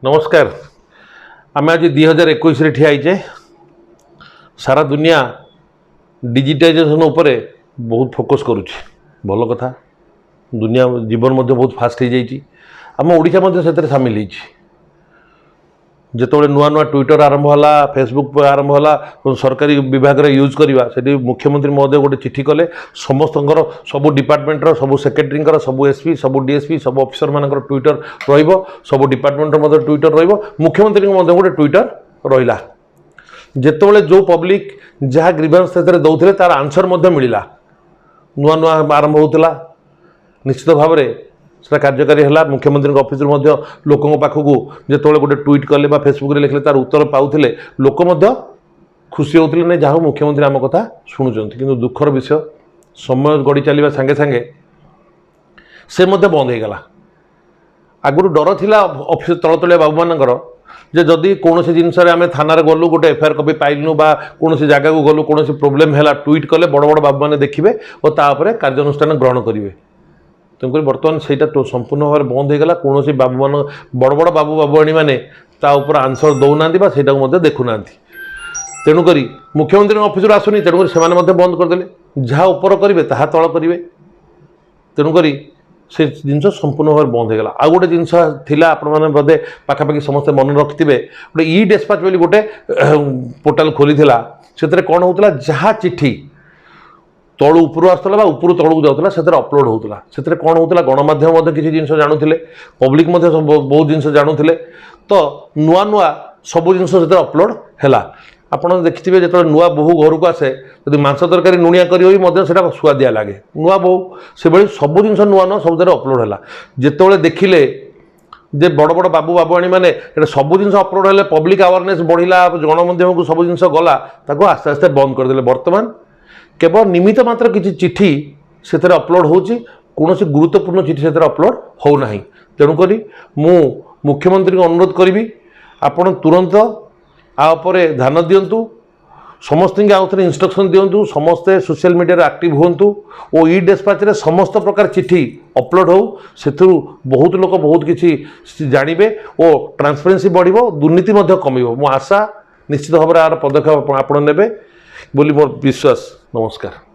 ନମସ୍କାର। ଆମେ ଆଜି 2021ରେ ଠିଆ ହେଇଛେ। ସାରା ଦୁନିଆ ଡିଜିଟାଇଜେସନ୍ ଉପରେ ବହୁତ ଫୋକସ୍ କରୁଛି। ଭଲ କଥା। ଦୁନିଆ ଜୀବନ ମଧ୍ୟ ବହୁତ ଫାଷ୍ଟ ହେଇଯାଇଛି। ଆମ ଓଡ଼ିଶା ମଧ୍ୟ ସେଥିରେ ସାମିଲ ହେଇଛି। ଯେତେବେଳେ ନୂଆ ନୂଆ ଟ୍ୱିଟର ଆରମ୍ଭ ହେଲା, ଫେସବୁକ୍ ଆରମ୍ଭ ହେଲା, ସରକାରୀ ବିଭାଗରେ ୟୁଜ୍ କରିବା, ସେଠି ମୁଖ୍ୟମନ୍ତ୍ରୀ ମହୋଦୟ ଗୋଟେ ଚିଠି କଲେ। ସମସ୍ତଙ୍କର, ସବୁ ଡିପାର୍ଟମେଣ୍ଟର, ସବୁ ସେକ୍ରେଟାରୀଙ୍କର, ସବୁ ଏସ୍ପି, ସବୁ ଡିଏସ୍ପି, ସବୁ ଅଫିସରମାନଙ୍କର ଟ୍ୱିଟର ରହିବ। ସବୁ ଡିପାର୍ଟମେଣ୍ଟର ମଧ୍ୟ ଟ୍ୱିଟର ରହିବ। ମୁଖ୍ୟମନ୍ତ୍ରୀଙ୍କ ମଧ୍ୟ ଗୋଟେ ଟ୍ୱିଟର ରହିଲା। ଯେତେବେଳେ ଯେଉଁ ପବ୍ଲିକ ଯାହା ଗ୍ରିଭାନ୍ସ ସେଥିରେ ଦେଉଥିଲେ, ତାର ଆନ୍ସର ମଧ୍ୟ ମିଳିଲା। ନୂଆ ନୂଆ ଆରମ୍ଭ ହେଉଥିଲା, ନିଶ୍ଚିତ ଭାବରେ ସେଟା କାର୍ଯ୍ୟକାରୀ ହେଲା। ମୁଖ୍ୟମନ୍ତ୍ରୀଙ୍କ ଅଫିସରୁ ମଧ୍ୟ ଲୋକଙ୍କ ପାଖକୁ ଯେତେବେଳେ ଗୋଟେ ଟ୍ୱିଟ୍ କଲେ ବା ଫେସବୁକ୍ରେ ଲେଖିଲେ, ତାର ଉତ୍ତର ପାଉଥିଲେ। ଲୋକ ମଧ୍ୟ ଖୁସି ହେଉଥିଲେ, ନାଇଁ, ଯାହା ହଉ, ମୁଖ୍ୟମନ୍ତ୍ରୀ ଆମ କଥା ଶୁଣୁଛନ୍ତି। କିନ୍ତୁ ଦୁଃଖର ବିଷୟ, ସମୟ ଗଡ଼ି ଚାଲିବା ସାଙ୍ଗେ ସାଙ୍ଗେ ସେ ମଧ୍ୟ ବନ୍ଦ ହେଇଗଲା। ଆଗରୁ ଡର ଥିଲା ଅଫିସ ତଳ ତଳିଆ ବାବୁମାନଙ୍କର ଯେ ଯଦି କୌଣସି ଜିନିଷରେ ଆମେ ଥାନାରେ ଗଲୁ, ଗୋଟେ ଏଫଆଇଆର୍ କପି ପାଇଲୁନୁ ବା କୌଣସି ଜାଗାକୁ ଗଲୁ, କୌଣସି ପ୍ରୋବ୍ଲେମ୍ ହେଲା, ଟ୍ୱିଟ୍ କଲେ ବଡ଼ ବଡ଼ ବାବୁମାନେ ଦେଖିବେ ଓ ତା ଉପରେ କାର୍ଯ୍ୟାନୁଷ୍ଠାନ ଗ୍ରହଣ କରିବେ। ତେଣୁକରି ବର୍ତ୍ତମାନ ସେଇଟା ତ ସମ୍ପୂର୍ଣ୍ଣ ଭାବରେ ବନ୍ଦ ହେଇଗଲା। କୌଣସି ବାବୁମାନ, ବଡ଼ ବଡ଼ ବାବୁ ବାବୁଆଣୀମାନେ ତା ଉପରେ ଆନ୍ସର ଦେଉନାହାନ୍ତି ବା ସେଇଟାକୁ ମଧ୍ୟ ଦେଖୁନାହାନ୍ତି। ତେଣୁକରି ମୁଖ୍ୟମନ୍ତ୍ରୀଙ୍କ ଅଫିସରୁ ଆସୁନି, ତେଣୁକରି ସେମାନେ ମଧ୍ୟ ବନ୍ଦ କରିଦେଲେ। ଯାହା ଉପର କରିବେ, ତାହା ତଳ କରିବେ। ତେଣୁକରି ସେ ଜିନିଷ ସମ୍ପୂର୍ଣ୍ଣ ଭାବରେ ବନ୍ଦ ହେଇଗଲା। ଆଉ ଗୋଟେ ଜିନିଷ ଥିଲା, ଆପଣମାନେ ବୋଧେ ପାଖାପାଖି ସମସ୍ତେ ମନେ ରଖିଥିବେ, ଗୋଟେ ଇ ଡେସ୍ପାଚ୍ ବୋଲି ଗୋଟେ ପୋର୍ଟାଲ ଖୋଲିଥିଲା। ସେଥିରେ କ'ଣ ହେଉଥିଲା? ଯାହା ଚିଠି ତଳୁ ଉପରୁ ଆସୁଥିଲା ବା ଉପରୁ ତଳକୁ ଯାଉଥିଲା, ସେଥିରେ ଅପଲୋଡ଼ ହେଉଥିଲା। ସେଥିରେ କ'ଣ ହେଉଥିଲା? ଗଣମାଧ୍ୟମ ମଧ୍ୟ କିଛି ଜିନିଷ ଜାଣୁଥିଲେ, ପବ୍ଲିକ ମଧ୍ୟ ବହୁତ ଜିନିଷ ଜାଣୁଥିଲେ। ତ ନୂଆ ନୂଆ ସବୁ ଜିନିଷ ସେଥିରେ ଅପଲୋଡ଼ ହେଲା। ଆପଣ ଦେଖିଥିବେ, ଯେତେବେଳେ ନୂଆ ବୋହୂ ଘରକୁ ଆସେ, ଯଦି ମାଂସ ତରକାରୀ ଲୁଣିଆ କରିବ ବି ମଧ୍ୟ ସେଇଟା ସୁଆଦିଆ ଲାଗେ। ନୂଆ ବୋହୂ ସେଭଳି ସବୁ ଜିନିଷ ନୂଆ ନୂଆ ସବୁଥିରେ ଅପଲୋଡ଼ ହେଲା। ଯେତେବେଳେ ଦେଖିଲେ ଯେ ବଡ଼ ବଡ଼ ବାବୁ ବାବୁଆଣୀମାନେ ଏଇଟା ସବୁ ଜିନିଷ ଅପଲୋଡ଼ ହେଲେ ପବ୍ଲିକ ଆୱାରନେସ୍ ବଢ଼ିଲା, ଗଣମାଧ୍ୟମକୁ ସବୁ ଜିନିଷ ଗଲା, ତାକୁ ଆସ୍ତେ ଆସ୍ତେ ବନ୍ଦ କରିଦେଲେ। ବର୍ତ୍ତମାନ କେବଳ ନିମିତ୍ତ ମାତ୍ର କିଛି ଚିଠି ସେଥିରେ ଅପଲୋଡ଼ ହେଉଛି। କୌଣସି ଗୁରୁତ୍ୱପୂର୍ଣ୍ଣ ଚିଠି ସେଥିରେ ଅପଲୋଡ଼ ହେଉନାହିଁ। ତେଣୁକରି ମୁଁ ମୁଖ୍ୟମନ୍ତ୍ରୀଙ୍କୁ ଅନୁରୋଧ କରିବି, ଆପଣ ତୁରନ୍ତ ଆ ଉପରେ ଧ୍ୟାନ ଦିଅନ୍ତୁ। ସମସ୍ତଙ୍କୁ ଆଉ ଥରେ ଇନଷ୍ଟ୍ରକ୍ସନ୍ ଦିଅନ୍ତୁ, ସମସ୍ତେ ସୋସିଆଲ ମିଡ଼ିଆରେ ଆକ୍ଟିଭ୍ ହୁଅନ୍ତୁ ଓ ଇ ଡେସ୍ପାଚରେ ସମସ୍ତ ପ୍ରକାର ଚିଠି ଅପଲୋଡ଼ ହେଉ। ସେଥିରୁ ବହୁତ ଲୋକ ବହୁତ କିଛି ଜାଣିବେ ଓ ଟ୍ରାନ୍ସପେରେନ୍ସି ବଢ଼ିବ, ଦୁର୍ନୀତି ମଧ୍ୟ କମିବ। ମୁଁ ଆଶା, ନିଶ୍ଚିତ ଭାବରେ ଆର ପଦକ୍ଷେପ ଆପଣ ନେବେ ବୋଲି ମୋର ବିଶ୍ୱାସ। ନମସ୍କାର।